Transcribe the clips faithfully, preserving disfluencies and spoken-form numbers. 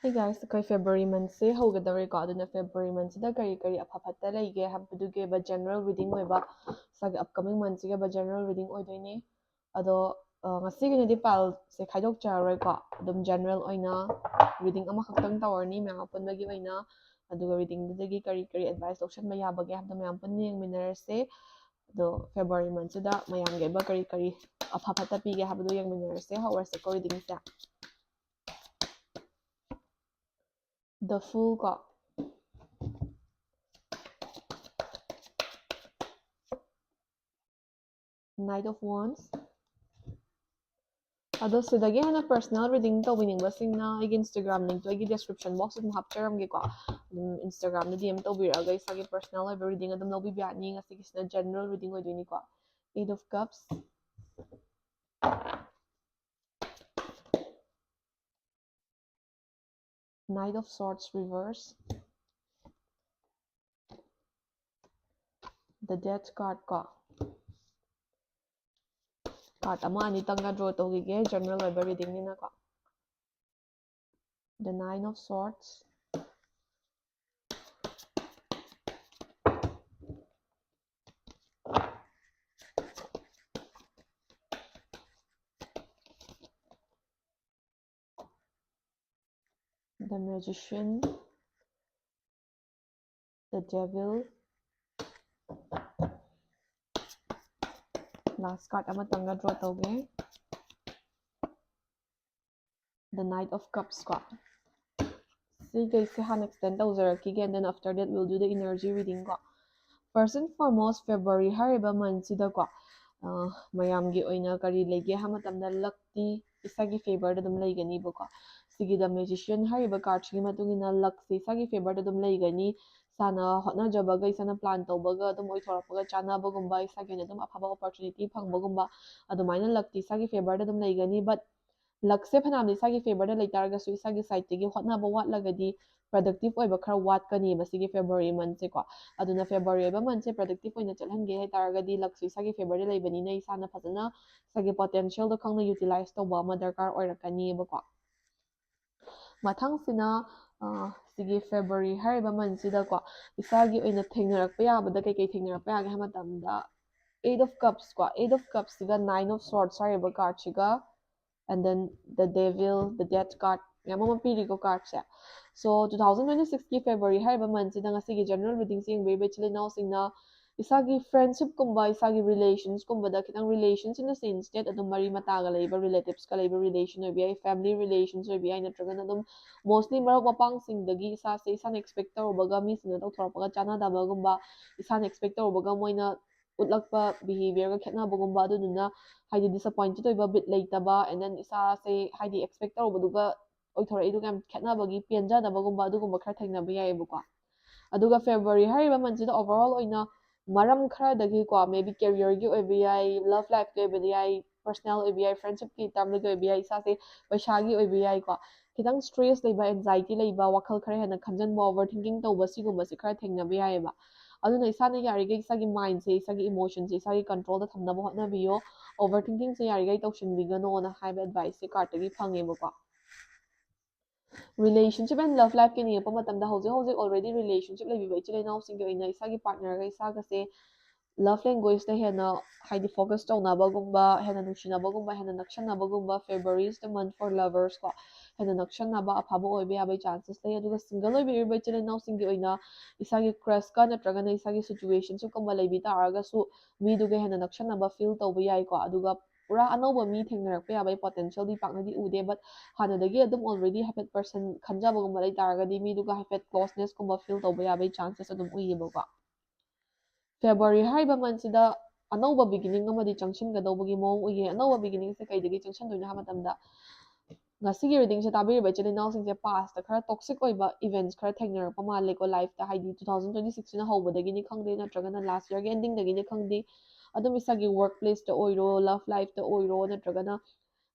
Hey guys, ꯑꯩꯈꯣꯏ February monthꯁꯦ ꯍꯧꯒꯗꯧꯔꯦꯀꯣ꯫ ꯑꯗꯨꯅ February monthꯁꯤꯗ ꯀꯔꯤ ꯀꯔꯤ ꯑꯐ ꯐꯠꯇ ꯂꯩꯒꯦ ꯍꯥꯏꯕꯗꯨꯒꯤ ꯑꯣꯏꯕ general reading ꯑꯣꯏꯕ, ꯏꯁꯥꯒꯤ upcoming monthꯁꯤꯒꯤ ꯑꯣꯏꯕ general reading ꯑꯣꯏꯗꯣꯏꯅꯤ꯫ ꯑꯗꯣ ꯉꯁꯤꯒꯤꯅꯗꯤ pileꯁꯦ ꯈꯥꯏꯗꯣꯛꯆꯔꯔꯣꯏꯀꯣ꯫ ꯑꯗꯨꯝ general ꯑꯣꯏꯅ reading ꯑꯃꯈꯛꯇꯪ ꯇꯧꯔꯅꯤ ꯃꯌꯥꯝ ꯑꯄꯨꯟꯕꯒꯤ ꯑꯣꯏꯅ꯫ ꯑꯗꯨꯒ readingꯗꯨꯗꯒꯤ ꯀꯔꯤ ꯀꯔꯤ advice ꯂꯧꯁꯟꯕ ꯌꯥꯕꯒꯦ ꯍꯥꯏꯕꯗꯣ ꯃꯌꯥꯝ ꯄꯨꯟꯅ ꯌꯦꯡꯃꯤꯟꯅꯔꯁꯦ꯫ ꯑꯗꯣ February monthꯁꯤꯗ ꯃꯌꯥꯝꯒꯤ ꯑꯣꯏꯕ ꯀꯔꯤ ꯀꯔꯤ ꯑꯐ ꯐꯠꯇ ꯄꯤꯒꯦ ꯍꯥꯏꯕꯗꯣ ꯌꯦꯡꯃꯤꯟꯅꯔꯁꯦ꯫ ꯍꯧꯔꯁꯦꯀꯣ readingꯁꯦ꯫ The Fool ꯀꯣ꯫ Knight of Wands꯫ ꯑꯗꯣ ꯁꯤꯗꯒꯤ ꯍꯦꯟꯅ personal reading ꯇꯧꯕꯤꯅꯤꯡꯕꯁꯤꯡꯅ ꯑꯩꯒꯤ Instagram linkꯇꯣ ꯑꯩꯒꯤ description boxꯇ ꯑꯗꯨꯝ ꯍꯥꯞꯆꯔꯝꯒꯦꯀꯣ꯫ ꯑꯗꯨꯝ Instagramꯗ D M ꯇꯧꯕꯤꯔꯛꯑꯒ ꯏꯁꯥꯒꯤ personal ꯑꯣꯏꯕ reading ꯑꯗꯨꯝ ꯂꯧꯕꯤꯕ ꯌꯥꯅꯤ꯫ ꯉꯁꯤꯒꯤꯁꯤꯅ general reading ꯑꯣꯏꯗꯣꯏꯅꯤꯀꯣ꯫ Eight of Cups, Knight of Swords reverse, The Death card ꯀꯣ꯫ Card ꯑꯃ ꯑꯅꯤꯇꯪꯒ draw ꯇꯧꯈꯤꯒꯦ, general ꯑꯣꯏꯕ readingꯅꯤꯅꯀꯣ꯫ The Nine of Swords, The Magician, The Devil, last card ꯑꯃꯇꯪꯒ draw ꯇꯧꯒꯦ꯫ The Knight of Cups ꯀꯣ꯫ ꯁꯤꯈꯩꯁꯦ ꯍꯥꯟꯅ explain ꯇꯧꯖꯔꯛꯈꯤꯒꯦ, and then after that we'll do the energy reading ꯀꯣ꯫ First and foremost, February ꯍꯥꯏꯔꯤꯕ monthꯁꯤꯗꯀꯣ, ꯑ, ꯃꯌꯥꯝꯒꯤ ꯑꯣꯏꯅ ꯀꯔꯤ ꯂꯩꯒꯦ ꯍꯥꯏꯕ ꯃꯇꯝꯗ luckꯇꯤ ꯏꯁꯥꯒꯤ favorꯗ ꯑꯗꯨꯝ ꯂꯩꯒꯅꯤꯕꯀꯣ꯫ ꯁꯤꯒꯤ The Magician ꯍꯥꯏꯔꯤꯕ cardꯁꯤꯒꯤ ꯃꯇꯨꯡ ꯏꯟꯅ luckꯁꯦ ꯏꯁꯥꯒꯤ favorꯗ ꯑꯗꯨꯝ ꯂꯩꯒꯅꯤ꯫ ꯏꯁꯥꯅ ꯍꯣꯠꯅꯖꯕꯒ ꯏꯁꯥꯅ plan ꯇꯧꯕꯒ ꯑꯗꯨꯝ ꯑꯣꯏꯊꯣꯔꯛꯄꯒ ꯆꯥꯟꯅꯕꯒꯨꯝꯕ, ꯏꯁꯥꯒꯤ ꯑꯣꯏꯅ ꯑꯗꯨꯝ ꯑꯐꯕ opportunity ꯐꯪꯕꯒꯨꯝꯕ, ꯑꯗꯨꯃꯥꯏꯅ luckꯇꯤ ꯏꯁꯥꯒꯤ favorꯗ ꯑꯗꯨꯝ ꯂꯩꯒꯅꯤ꯫ But luckꯁꯦ ꯐꯅꯌꯥꯝꯅ ꯏꯁꯥꯒꯤ favorꯗ ꯂꯩꯇꯥꯔꯒꯁꯨ ꯏꯁꯥꯒꯤ sideꯇꯒꯤ ꯍꯣꯠꯅꯕ ꯋꯥꯠꯂꯒꯗꯤ productive ꯑꯣꯏꯕ ꯈꯔ ꯋꯥꯠꯀꯅꯤꯕ ꯁꯤꯒꯤ February monthꯁꯦꯀꯣ꯫ ꯑꯗꯨꯅ February ꯑꯣꯏꯕ monthꯁꯦ productive ꯑꯣꯏꯅ ꯆꯠꯍꯟꯒꯦ ꯍꯥꯏꯇꯥꯔꯒꯗꯤ luckꯁꯨ ꯏꯁꯥꯒꯤ favorꯗ ꯂꯩꯕꯅꯤꯅ ꯏꯁꯥꯅ ꯐꯖꯅ ꯏꯁꯥꯒꯤ potentialꯗꯣ ꯈꯪꯅ utilize ꯇꯧꯕ ꯑꯃ ꯗꯔꯀꯥꯔ ꯑꯣꯏꯔꯛꯀꯅꯤꯕꯀꯣ꯫ ꯃꯊꯪꯁꯤꯅ ꯁꯤꯒꯤ February ꯍꯥꯏꯔꯤꯕ monthꯁꯤꯗꯀꯣ ꯏꯁꯥꯒꯤ ꯑꯣꯏꯅ ꯊꯦꯡꯅꯔꯛꯄ ꯌꯥꯕꯗ ꯀꯩꯀꯩ ꯊꯦꯡꯅꯔꯛꯄ ꯌꯥꯒꯦ ꯍꯥꯏꯕ ꯃꯇꯝꯗ, Eight of Cups ꯀꯣ, Eight of Cupꯁꯤꯒ Nine of Swords ꯍꯥꯏꯔꯤꯕ cardꯁꯤꯒ, and then the Devil, the Death card ꯃꯌꯥꯝ ꯑꯃ ꯄꯤꯔꯤꯀꯣ cardꯁꯦ꯫ So two thousand twenty sixꯀꯤ February ꯍꯥꯏꯔꯤꯕ monthꯁꯤꯗ ꯉꯁꯤꯒꯤ general readingꯁꯤ ꯌꯦꯡꯕꯤꯔꯤꯕ ꯏꯆꯤꯜ ꯏꯅꯥꯎꯁꯤꯡꯅ ꯏꯁꯥꯒꯤ friendshipꯀꯨꯝꯕ, ꯏꯁꯥꯒꯤ relationsꯀꯨꯝꯕꯗ ꯈꯤꯇꯪ relations in the sense that ꯑꯗꯨꯝ ꯃꯔꯤ ꯃꯇꯥꯒ ꯂꯩꯕ, relativesꯀ ꯂꯩꯕ relation ꯑꯣꯏꯕ ꯌꯥꯏ, family relations ꯑꯣꯏꯕ ꯌꯥꯏ, ꯅꯠꯇ꯭ꯔꯒꯅ ꯑꯗꯨꯝ mostly ꯃꯔꯨꯞ ꯃꯄꯥꯡꯁꯤꯡꯗꯒꯤ ꯏꯁꯥꯁꯦ ꯏꯁꯥꯅ expect ꯇꯧꯔꯨꯕꯒ ꯃꯤꯁꯤꯡꯅ ꯇꯧꯊꯣꯔꯛꯄꯒ ꯆꯥꯟꯅꯗꯕꯒꯨꯝꯕ, ꯏꯁꯥꯅ expect ꯇꯧꯔꯨꯕꯒ ꯃꯣꯏꯅ ꯎꯠꯂꯛꯄ behaviourꯒ ꯈꯦꯠꯅꯕꯒꯨꯝꯕ, ꯑꯗꯨꯗꯨꯅ ꯍꯥꯏꯗꯤ disappointed ꯑꯣꯏꯕ, ꯕꯤꯠ ꯂꯩꯇꯕ, and then ꯏꯁꯥꯁꯦ ꯍꯥꯏꯗꯤ expect ꯇꯧꯔꯨꯕꯗꯨꯒ ꯑꯣꯏꯊꯣꯔꯛꯏꯗꯨꯒ ꯌꯥꯝ ꯈꯦꯠꯅꯕꯒꯤ ꯄꯦꯟꯖꯗꯕꯒꯨꯝꯕ ꯑꯗꯨꯒꯨꯝꯕ ꯈꯔ ꯊꯦꯡꯅꯕ ꯌꯥꯏꯑꯕꯀꯣ꯫ ꯑꯗꯨꯒ February ꯍꯥꯏꯔꯤꯕ monthꯁꯤꯗ overall ꯑꯣꯏꯅ ꯃꯔꯝ ꯈꯔꯗꯒꯤꯀꯣ, maybe careerꯒꯤ ꯑꯣꯏꯕ ꯌꯥꯏ, love lifeꯀꯤ ꯑꯣꯏꯕ ꯌꯥꯏ, personal ꯑꯣꯏꯕ ꯌꯥꯏ, friendshipꯀꯤ termꯗꯒꯤ ꯑꯣꯏꯕ ꯌꯥꯏ, ꯏꯁꯥꯁꯦ ꯄꯩꯁꯥꯒꯤ ꯑꯣꯏꯕ ꯌꯥꯏꯀꯣ, ꯈꯤꯇꯪ stress ꯂꯩꯕ, anxiety ꯂꯩꯕ, ꯋꯥꯈꯜ ꯈꯔ ꯍꯦꯟꯅ ꯈꯟꯖꯟꯕ, overthinking ꯇꯧꯕ, ꯁꯤꯒꯨꯝꯕꯁꯦ ꯈꯔ ꯊꯦꯡꯅꯕ ꯌꯥꯏꯑꯕ꯫ ꯑꯗꯨꯅ ꯏꯁꯥꯅ ꯌꯥꯔꯤꯈꯩ ꯏꯁꯥꯒꯤ mindꯁꯦ, ꯏꯁꯥꯒꯤ emotionꯁꯦ ꯏꯁꯥꯒꯤ controlꯗ ꯊꯝꯅꯕ ꯍꯣꯠꯅꯕꯤꯌꯣ꯫ Overthinkingꯁꯦ ꯌꯥꯔꯤꯈꯩ ꯇꯧꯁꯤꯟꯕꯤꯒꯅꯣꯅ ꯍꯥꯏꯕ adviceꯁꯦ cardꯇꯒꯤ ꯐꯪꯉꯦꯕꯀꯣ꯫ Relationship and love lifeꯀꯤ ꯌꯦꯡꯉꯛꯄ ꯃꯇꯝꯗ ꯍꯧꯖꯤꯛ ꯍꯧꯖꯤꯛ already relationship ꯂꯩꯕꯤꯕ ꯏꯆꯤꯜ ꯏꯅꯥꯎꯁꯤꯡꯒꯤ ꯑꯣꯏꯅ ꯏꯁꯥꯒꯤ partnerꯒ ꯏꯁꯥꯒꯁꯦ love languageꯇ ꯍꯦꯟꯅ ꯍꯥꯏꯗꯤ focus ꯇꯧꯅꯕꯒꯨꯝꯕ, ꯍꯦꯟꯅ ꯅꯨꯡꯁꯤꯅꯕꯒꯨꯝꯕ, ꯍꯦꯟꯅ ꯅꯛꯁꯟꯅꯕꯒꯨꯝꯕ, February is the month for lovers ꯀꯣ, ꯍꯦꯟꯅ ꯅꯛꯁꯟꯅꯕ ꯑꯐꯕ ꯑꯣꯏꯕ ꯌꯥꯕꯒꯤ chances ꯂꯩ꯫ ꯑꯗꯨꯒ single ꯑꯣꯏꯕꯤꯔꯤꯕ ꯏꯆꯤꯜ ꯏꯅꯥꯎꯁꯤꯡꯒꯤ ꯑꯣꯏꯅ ꯏꯁꯥꯒꯤ crushꯀ ꯅꯠꯇ꯭ꯔꯒꯅ ꯏꯁꯥꯒꯤ situationshipꯀꯨꯝꯕ ꯂꯩꯕꯤ ꯇꯥꯔꯒꯁꯨ ꯃꯤꯗꯨꯒ ꯍꯦꯟꯅ ꯅꯛꯁꯟꯅꯕ feel ꯇꯧꯕ ꯌꯥꯏꯀꯣ꯫ ꯑꯗꯨꯒ ꯄꯨꯔꯥ ꯑꯅꯧꯕ ꯃꯤ ꯊꯦꯡꯅꯔꯛꯄ ꯌꯥꯕꯒꯤ potentialꯗꯤ ꯄꯥꯛꯅꯗꯤ ꯎꯗꯦ, but ꯍꯥꯟꯅꯗꯒꯤ ꯑꯗꯨꯝ already ꯍꯥꯏꯐꯦꯠ person ꯈꯟꯖꯕꯒꯨꯝꯕ ꯂꯩ ꯇꯥꯔꯒꯗꯤ ꯃꯤꯗꯨꯒ ꯍꯥꯏꯐꯦꯠ closenessꯀꯨꯝꯕ feel ꯇꯧꯕ ꯌꯥꯕꯒꯤ chances ꯑꯗꯨꯝ ꯎꯏꯌꯦꯕꯀꯣ꯫ February ꯍꯥꯏꯔꯤꯕ monthꯁꯤꯗ ꯑꯅꯧꯕ beginning ꯑꯃꯗꯤ ꯆꯪꯁꯤꯟꯒꯗꯧꯕꯒꯤ ꯃꯑꯣꯡ ꯎꯏꯌꯦ꯫ ꯑꯅꯧꯕ beginningꯁꯦ ꯀꯩꯗꯒꯤ ꯆꯪꯁꯤꯟꯗꯣꯏꯅꯣ ꯍꯥꯏꯕ ꯃꯇꯝꯗ, ꯉꯁꯤꯒꯤ readingꯁꯦ ꯇꯥꯕꯤꯔꯤꯕ ꯏꯆꯤꯜ ꯏꯅꯥꯎꯁꯤꯡꯁꯦ pastꯇ ꯈꯔ toxic ꯑꯣꯏꯕ events ꯈꯔ ꯊꯦꯡꯅꯔꯛꯄ ꯃꯥꯜꯂꯦꯀꯣ lifeꯇ, ꯍꯥꯏꯗꯤ two thousand twenty sixꯁꯤꯅ ꯍꯧꯕꯗꯒꯤꯅꯤ ꯈꯪꯗꯦ, ꯅꯠꯇ꯭ꯔꯒꯅ last yearꯒꯤ endingꯗꯒꯤꯅꯤ ꯈꯪꯗꯦ, ꯑꯗꯨꯝ ꯏꯁꯥꯒꯤ workplaceꯇ ꯑꯣꯏꯔꯣ, love lifeꯇ ꯑꯣꯏꯔꯣ, ꯅꯠꯇ꯭ꯔꯒꯅ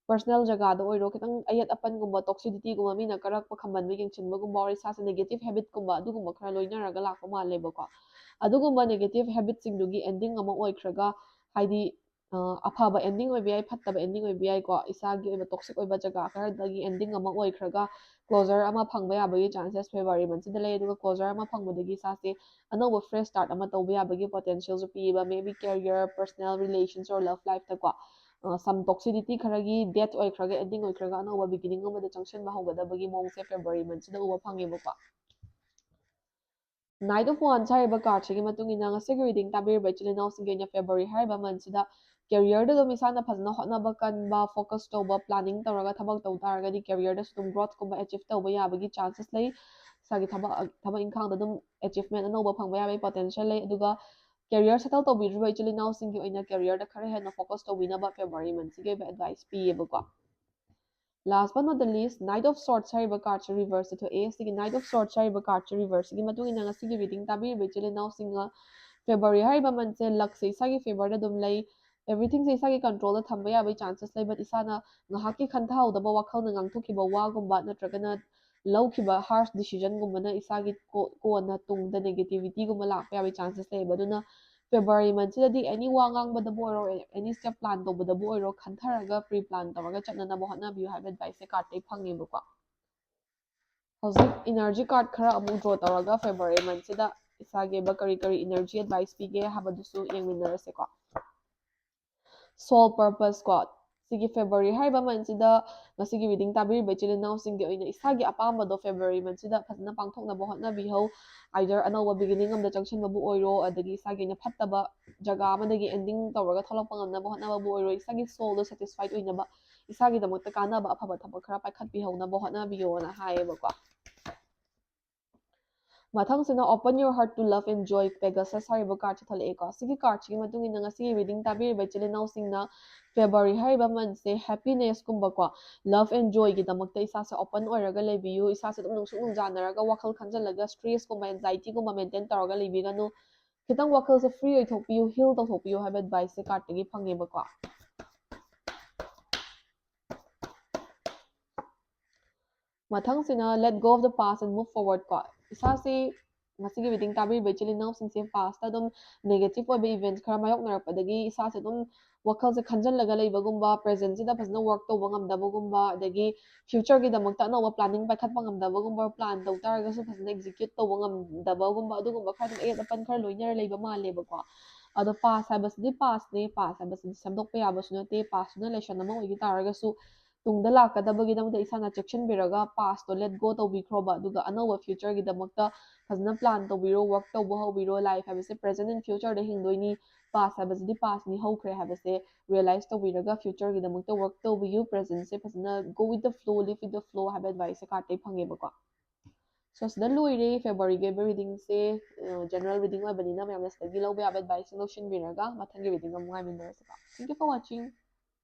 personal ꯖꯒꯥꯗ ꯑꯣꯏꯔꯣ, ꯈꯤꯇꯪ ꯑꯌꯦꯠ ꯑꯄꯟꯒꯨꯝꯕ, toxicityꯒꯨꯝꯕ, ꯃꯤꯅ ꯀꯔꯛꯄ ꯈꯝꯕꯟꯕ, ꯌꯦꯡꯁꯤꯟꯕꯒꯨꯝꯕ, or ꯏꯁꯥꯁꯦ negative habitꯀꯨꯝꯕ ꯑꯗꯨꯒꯨꯝꯕ ꯈꯔ ꯂꯣꯏꯅꯔꯒ ꯂꯥꯛꯄ ꯃꯥꯜꯂꯦꯕꯀꯣ꯫ ꯑꯗꯨꯒꯨꯝꯕ negative habitꯁꯤꯡꯗꯨꯒꯤ ending ꯑꯃ ꯑꯣꯏꯈ꯭ꯔꯒ, ꯍꯥꯏꯗꯤ ꯑꯐꯕ ending ꯑꯣꯏꯕ ꯌꯥꯏ, ꯐꯠꯇꯕ ending ꯑꯣꯏꯕ ꯌꯥꯏꯀꯣ꯫ ꯏꯁꯥꯒꯤ ꯑꯣꯏꯕ toxic ꯑꯣꯏꯕ ꯖꯒꯥ ꯈꯔꯗꯒꯤ ending ꯑꯃ ꯑꯣꯏꯈ꯭ꯔꯒ closure ꯑꯃ ꯐꯪꯕ ꯌꯥꯕꯒꯤ chances February monthꯁꯤꯗ ꯂꯩ꯫ ꯑꯗꯨꯒ closure ꯑꯃ ꯐꯪꯕꯗꯒꯤ ꯏꯁꯥꯁꯦ ꯑꯅꯧꯕ fresh start ꯑꯃ ꯇꯧꯕ ꯌꯥꯕꯒꯤ potentialꯁꯨ ꯄꯤꯌꯦꯕ꯫ Maybe career, personal relations or love lifeꯇꯀꯣ꯫ Some toxicity ꯈꯔꯒꯤ death ꯑꯣꯏꯈ꯭ꯔꯒ, ending ꯑꯣꯏꯈ꯭ꯔꯒ ꯑꯅꯧꯕ beginning ꯑꯃꯗ ꯆꯪꯁꯤꯟꯕ ꯍꯧꯒꯗꯕꯒꯤ ꯃꯑꯣꯡꯁꯦ February monthꯁꯤꯗ ꯎꯕ ꯐꯪꯉꯦꯕꯀꯣ꯫ Knight of Wands ꯍꯥꯏꯔꯤꯕ cardꯁꯤꯒꯤ ꯃꯇꯨꯡ ꯏꯟꯅ ꯉꯁꯤꯒꯤ reading ꯇꯥꯕꯤꯔꯤꯕ ꯏꯆꯤꯜ ꯏꯅꯥꯎꯁꯤꯡꯒꯤ ꯑꯣꯏꯅ February ꯍꯥꯏꯔꯤꯕ monthꯁꯤꯗ careerꯗ ꯑꯗꯨꯝ ꯏꯁꯥꯅ ꯐꯖꯅ ꯍꯣꯠꯅꯕ ꯀꯟꯕ, focus ꯇꯧꯕ, planning ꯇꯧꯔꯒ ꯊꯕꯛ ꯇꯧ ꯇꯥꯔꯒꯗꯤ careerꯗꯁꯨ ꯑꯗꯨꯝ growthꯀꯨꯝꯕ achieve ꯇꯧꯕ ꯌꯥꯕꯒꯤ chances ꯂꯩ꯫ ꯏꯁꯥꯒꯤ ꯊꯕꯛ, ꯊꯕꯛ ꯏꯪꯈꯥꯡꯗ ꯑꯗꯨꯝ achievement ꯑꯅꯧꯕ ꯐꯪꯕ ꯌꯥꯕꯒꯤ potential ꯂꯩ꯫ ꯑꯗꯨꯒ career settle ꯇꯧꯕꯤꯗ꯭ꯔꯤꯕ ꯏꯆꯤꯜ ꯏꯅꯥꯎꯁꯤꯡꯒꯤ ꯑꯣꯏꯅ careerꯗ ꯈꯔ ꯍꯦꯟꯅ focus ꯇꯧꯕꯤꯅꯕ February monthꯁꯤꯒꯤ ꯑꯣꯏꯕ advice ꯄꯤꯌꯦꯕꯀꯣ꯫ Last but not the least, Knight of Swords ꯍꯥꯏꯔꯤꯕ cardꯁꯦ reverseꯇ ꯊꯣꯛꯑꯦ꯫ ꯁꯤꯒꯤ Knight of Swords ꯍꯥꯏꯔꯤꯕ cardꯁꯦ reverseꯁꯤꯒꯤ ꯃꯇꯨꯡ ꯏꯟꯅ ꯉꯁꯤꯒꯤ reading ꯇꯥꯕꯤꯔꯤꯕ ꯏꯆꯤꯜ ꯏꯅꯥꯎꯁꯤꯡꯅ February ꯍꯥꯏꯔꯤꯕ monthꯁꯦ luckꯁꯦ ꯏꯁꯥꯒꯤ favorꯗ ꯑꯗꯨꯝ ꯂꯩ꯫ Everythingꯁꯦ ꯏꯁꯥꯒꯤ controlꯗ ꯊꯝꯕ ꯌꯥꯕꯒꯤ chances ꯂꯩ, but ꯏꯁꯥꯅ ꯉꯥꯏꯍꯥꯛꯀꯤ ꯈꯟꯊꯍꯧꯗꯕ ꯋꯥꯈꯜꯅ ꯉꯥꯡꯊꯣꯛꯈꯤꯕ ꯋꯥꯒꯨꯝꯕ ꯅꯠꯇ꯭ꯔꯒꯅ ꯂꯧꯈꯤꯕ harsh decisionꯒꯨꯝꯕꯅ ꯏꯁꯥꯒꯤ ꯀꯣ-, ꯀꯣꯟꯅ ꯇꯨꯡꯗ negativityꯒꯨꯝꯕ ꯂꯥꯛꯄ ꯌꯥꯕꯒꯤ chances ꯂꯩꯌꯦꯕ꯫ ꯑꯗꯨꯅ February monthꯁꯤꯗꯗꯤ any ꯋꯥ ꯉꯥꯡꯕꯗꯕꯨ ꯑꯣꯏꯔꯣ, any step plan ꯇꯧꯕꯗꯕꯨ ꯑꯣꯏꯔꯣ, ꯈꯟꯊꯔꯒ pre plan ꯇꯧꯔꯒ ꯆꯠꯅꯅꯕ ꯍꯣꯠꯅꯕꯤꯌꯨ ꯍꯥꯏꯕ adviceꯁꯦ cardꯇꯩ ꯐꯪꯉꯦꯕꯀꯣ꯫ ꯍꯧꯖꯤꯛ energy card ꯈꯔ ꯑꯃꯨꯛ draw ꯇꯧꯔꯒ February monthꯁꯤꯗ ꯏꯁꯥꯒꯤ ꯑꯣꯏꯕ ꯀꯔꯤ ꯀꯔꯤ energy advice ꯄꯤꯒꯦ ꯍꯥꯏꯕꯗꯨꯁꯨ ꯌꯦꯡꯃꯤꯟꯅꯔꯁꯦꯀꯣ꯫ Soul purpose ꯀꯣ, ꯁꯤꯒꯤ February ꯍꯥꯏꯔꯤꯕ monthꯁꯤꯗ ꯉꯁꯤꯒꯤ reading ꯇꯥꯕꯤꯔꯤꯕ ꯏꯆꯤꯜ ꯏꯅꯥꯎꯁꯤꯡꯒꯤ ꯑꯣꯏꯅ ꯏꯁꯥꯒꯤ ꯑꯄꯥꯝꯕꯗꯣ February monthꯁꯤꯗ ꯐꯖꯅ ꯄꯥꯡꯊꯣꯛꯅꯕ ꯍꯣꯠꯅꯕꯤꯍꯧ꯫ Either ꯑꯅꯧꯕ beginning ꯑꯃꯗ ꯆꯪꯁꯤꯟꯕꯕꯨ ꯑꯣꯏꯔꯣ, ꯑꯗꯒꯤ ꯏꯁꯥꯒꯤ ꯑꯣꯏꯅ ꯐꯠꯇꯕ ꯖꯒꯥ ꯑꯃꯗꯒꯤ ending ꯇꯧꯔꯒ ꯊꯣꯛꯂꯛꯄ ꯉꯝꯅꯕ ꯍꯣꯠꯅꯕꯕꯨ ꯑꯣꯏꯔꯣ, ꯏꯁꯥꯒꯤ soulꯗꯣ satisfied ꯑꯣꯏꯅꯕ, ꯏꯁꯥꯒꯤꯗꯃꯛꯇ ꯀꯥꯟꯅꯕ ꯑꯐꯕ ꯊꯕꯛ ꯈꯔ ꯄꯥꯏꯈꯠꯄꯤꯍꯧꯅꯕ ꯍꯣꯠꯅꯕꯤꯌꯣꯅ ꯍꯥꯏꯌꯦꯕꯀꯣ꯫ ꯃꯊꯪꯁꯤꯅ Open Your Heart to Love and Joy, Pegasus ꯍꯥꯏꯔꯤꯕ cardꯁꯦ ꯊꯣꯛꯂꯛꯑꯦꯀꯣ꯫ ꯁꯤꯒꯤ cardꯁꯤꯒꯤ ꯃꯇꯨꯡ ꯏꯟꯅ ꯉꯁꯤꯒꯤ reading ꯇꯥꯕꯤꯔꯤꯕ ꯏꯆꯤꯜ ꯏꯅꯥꯎꯁꯤꯡꯅ February ꯍꯥꯏꯔꯤꯕ monthꯁꯦ happinessꯀꯨꯝꯕꯀꯣ, love and joyꯒꯤꯗꯃꯛꯇ ꯏꯁꯥꯁꯦ open ꯑꯣꯏꯔꯒ ꯂꯩꯕꯤꯌꯨ꯫ ꯏꯁꯥꯁꯦ ꯑꯗꯨꯝ ꯅꯨꯡꯁꯨꯛ ꯅꯨꯡꯖꯥꯅꯔꯒ ꯋꯥꯈꯜ ꯈꯟꯖꯜꯂꯒ stressꯀꯨꯝꯕ, anxietyꯒꯨꯝꯕ maintain ꯇꯧꯔꯒ ꯂꯩꯕꯤꯒꯅꯨ꯫ ꯈꯤꯇꯪ ꯋꯥꯈꯜꯁꯦ free ꯑꯣꯏꯊꯣꯛꯄꯤꯌꯨ, heal ꯇꯧꯊꯣꯛꯄꯤꯌꯨ ꯍꯥꯏꯕ adviceꯁꯦ cardꯇꯒꯤ ꯐꯪꯉꯦꯕꯀꯣ꯫ ꯃꯊꯪꯁꯤꯅ Let Go of the Past and Move Forward ꯀꯣ꯫ ꯏꯁꯥꯁꯤ ꯃꯁꯤꯒꯤ reading ꯇꯥꯕꯤꯔꯤꯕ ꯏꯆꯤꯜ ꯏꯅꯥꯎꯁꯤꯡꯁꯦ past ꯑꯗꯨꯝ negative ꯑꯣꯏꯕ events ꯈꯔ ꯃꯥꯌꯣꯛꯅꯔꯛꯄꯗꯒꯤ ꯏꯁꯥꯁꯦ ꯑꯗꯨꯝ ꯋꯥꯈꯜꯁꯦ ꯈꯟꯖꯜꯂꯒ ꯂꯩꯕꯒꯨꯝꯕ, presentꯁꯤꯗ ꯐꯖꯅ work ꯇꯧꯕ ꯉꯝꯗꯕꯒꯨꯝꯕ, ꯑꯗꯒꯤ futureꯒꯤꯗꯃꯛꯇ ꯑꯅꯧꯕ planning ꯄꯥꯏꯈꯠꯄ ꯉꯝꯗꯕꯒꯨꯝꯕ, plan ꯇꯧ ꯇꯥꯔꯒꯁꯨ ꯐꯖꯅ execute ꯇꯧꯕ ꯉꯝꯗꯕꯒꯨꯝꯕ, ꯑꯗꯨꯒꯨꯝꯕ ꯈꯔ ꯑꯗꯨꯝ ꯑꯌꯦꯠ ꯑꯄꯟ ꯈꯔ ꯂꯣꯏꯅꯔ ꯂꯩꯕ ꯃꯥꯜꯂꯦꯕꯀꯣ꯫ ꯑꯗꯣ past ꯍꯥꯏꯕꯁꯤꯗꯤ pastꯅꯦ, past ꯍꯥꯏꯕꯁꯤꯗꯤ ꯁꯦꯝꯗꯣꯛꯄ ꯌꯥꯕꯁꯨ ꯅꯠꯇꯦ, pastꯇꯨꯅ lesson ꯑꯃ ꯑꯣꯏꯈꯤ ꯇꯥꯔꯒꯁꯨ ꯇꯨꯡꯗ ꯂꯥꯛꯀꯗꯕꯒꯤꯗꯃꯛꯇ ꯏꯁꯥꯅ ꯆꯦꯛꯁꯤꯟꯕꯤꯔꯒ pastꯇꯣ let go ꯇꯧꯕꯤꯈ꯭ꯔꯣꯕ, ꯑꯗꯨꯒ ꯑꯅꯧꯕ futureꯒꯤꯗꯃꯛꯇ ꯐꯖꯅ plan ꯇꯧꯕꯤꯔꯣ, work ꯇꯧꯕ ꯍꯧꯕꯤꯔꯣ꯫ Life ꯍꯥꯏꯕꯁꯦ present and futureꯗ ꯍꯤꯡꯗꯣꯏꯅꯤ, past ꯍꯥꯏꯕꯁꯤꯗꯤ pastꯅꯤ, ꯍꯧꯈ꯭ꯔꯦ ꯍꯥꯏꯕꯁꯦ realize ꯇꯧꯕꯤꯔꯒ futureꯒꯤꯗꯃꯛꯇ work ꯇꯧꯕꯤꯌꯨ꯫ Presentꯁꯦ ꯐꯖꯅ go with the flow, live with the flow ꯍꯥꯏꯕ adviceꯁꯦ cardꯇꯩ ꯐꯪꯉꯦꯕꯀꯣ꯫ So ꯁꯤꯗ ꯂꯣꯏꯔꯦ Februaryꯒꯤ ꯑꯣꯏꯕ readingꯁꯦ꯫ ꯑ, general reading ꯑꯣꯏꯕꯅꯤꯅ ꯃꯌꯥꯝꯅ ꯁꯤꯗꯒꯤ ꯂꯧꯕ ꯌꯥꯕ adviceꯁꯤꯡ ꯂꯧꯁꯤꯟꯕꯤꯔꯒ ꯃꯊꯪꯒꯤ reading ꯑꯃꯨꯛ ꯉꯥꯏꯃꯤꯟꯅꯔꯁꯤꯀꯣ꯫ Thank you for watching.